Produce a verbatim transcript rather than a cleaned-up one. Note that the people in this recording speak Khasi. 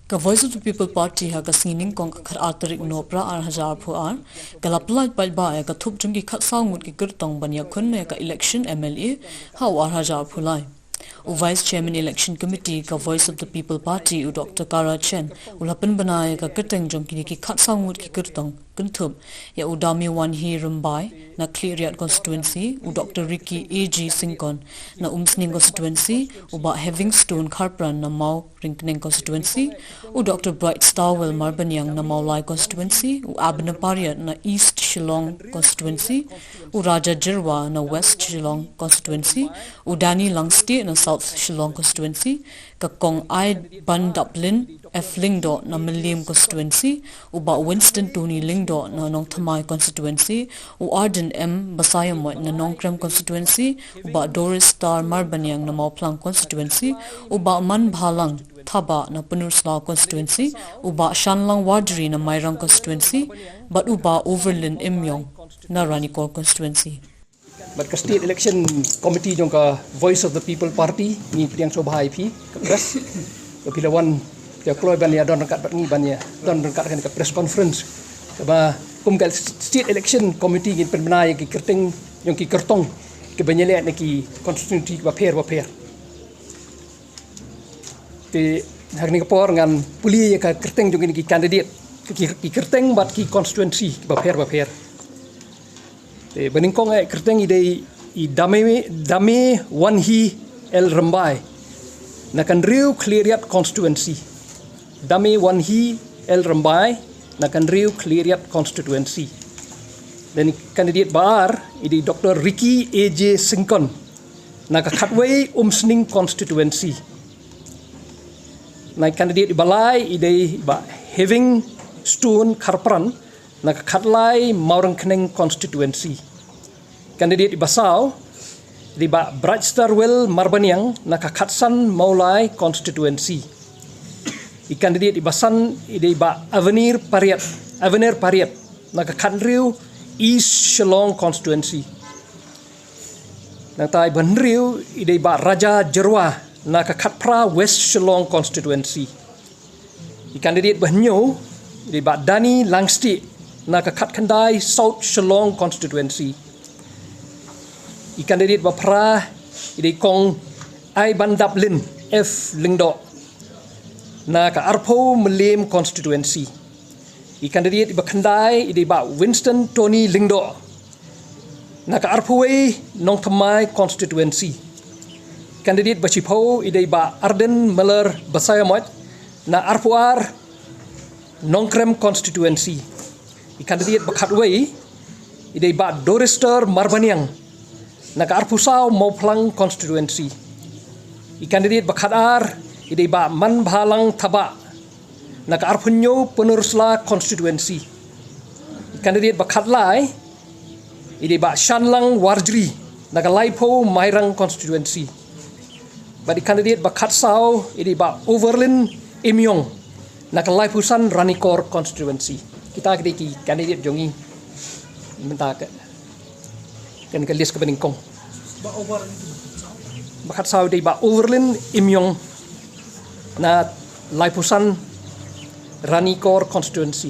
Ka Voice of the People Party ha ka sngi Nyngkong ka khatar tarik Nohprah ar hajar arphew ar ka la pyllait paidbah ïa ka thup jong ki khatsaw ngut ki kyrtong ban ïakhun ïa ka election M L A ha u ar hajar arphew lai. U Vice Chairman Election Committee ka Voice of the People Party u Doctor Kara Chen u la pynbna ïa ka kyrteng jong kine ki khatsaw ngut ki kyrtong kynthup ïa u Dame Wanhi Rymbai na Khliehriat Constituency, u Doctor Ricky A J Syngkon na Umsning Constituency, u Bah Heavingstone Kharpran na Mawryngkneng Constituency, u Doctor Bright Starwell Marbaniang na Mawlai Constituency, u Abner Pariat na East Shillong Constituency, u Raja Jyrwa na West Shillong Constituency, u Danny Langstieh na South Shillong Constituency, ka Kong Aibandaplin F Lyngdoh na Mylliem Constituency, u Bah Winston Tony Lyngdoh na Nongthymmai Constituency, u Ardent M Basaiawmoit na Nongkrem Constituency, u Bah Doris Star Marbaniang na Mawphlang Constituency, u Bah Manbhalang Thabah na Pynursla Constituency, u Bah Shanlang Warjri na Mairang Constituency, bad u Bah Overlin Imyong na Ranikor Constituency. Bad ka State Election Committee jong ka Voice of the People Party ngi pdiang sngewbha ïa phi ka press. Ba phi la wan, phi la kloi ban ïa don ryngkat bad ngi ban ïa don ryngkat ha ka press conference. Kaba kum ka State Election Committee ngin pynbna ïa ki kyrteng jong ki kyrtong kiba ïaleh na ki constituency kiba pher ba pher. Te ha kane ka por ngan pule ïa ka kyrteng jong kine ki candidate, ki, ki kyrteng bad ki constituency kiba pher ba pher. Te ba nyngkong eh kyrteng i dei i Dame, Dame Wanhi L Rymbai na ka Hynriew Khliehriat Constituency. Dame Wanhi L Rymbai na ka Hynriew Khliehriat Constituency. Dan i candidate ba ar i dei Doctor Ricky A J Syngkon na ka Khatwei Umsning Constituency. Na i candidate iba lai i dei i Bah Heavingstone Kharpran na ka Khatlai Mawryngkneng Constituency. Candidate iba saw i dei i Bah Bright Starwell Marbaniang na ka Khatsan Mawlai Constituency. I candidate iba san i dei i Bah Avenir Pariat, Avenir Pariat na ka Khathynriew East Shillong Constituency. Nangta iba hynriew i dei i Bah Raja Jyrwa na ka Khatphra West Shillong Constituency. I candidate ba hynñiew i dei i Bah Danny Langstieh na ka Khatkhyndai South Shillong Constituency. I candidate ba phra i dei i Kong Aibandaplin F Lyngdoh na ka Arphew Mylliem Constituency. I candidate iba khyndai i dei i Bah Winston Tony Lyngdoh na ka Arphew Wei Nongthymmai Constituency. Candidate ba shiphew i dei i Bah Ardent Miller Basaiawmoit na Arphew Ar Nongkrem Constituency. I candidate ba khatwei i dei i Bah Doris Star Marbaniang na ka Arphew Saw Mawphlang Constituency. I candidate ba khatar i dei i Bah Manbhalang Thabah na ka Arphew Hynñiew Pynursla Constituency. I candidate ba khatlai i dei i Bah Shanlang Warjri na ka Laiphew Mairang Constituency. Bad i candidate ba khatsaw i dei i Bah Overlin Imyong na ka Laiphew San Ranikor Constituency. Kita ki dei ki candidate jong ngi mynta ka, kane ka list kaba nyngkong. Ba khatsaw i dei i Bah Overlin Imyong na Laiphew San Ranikor Constituency.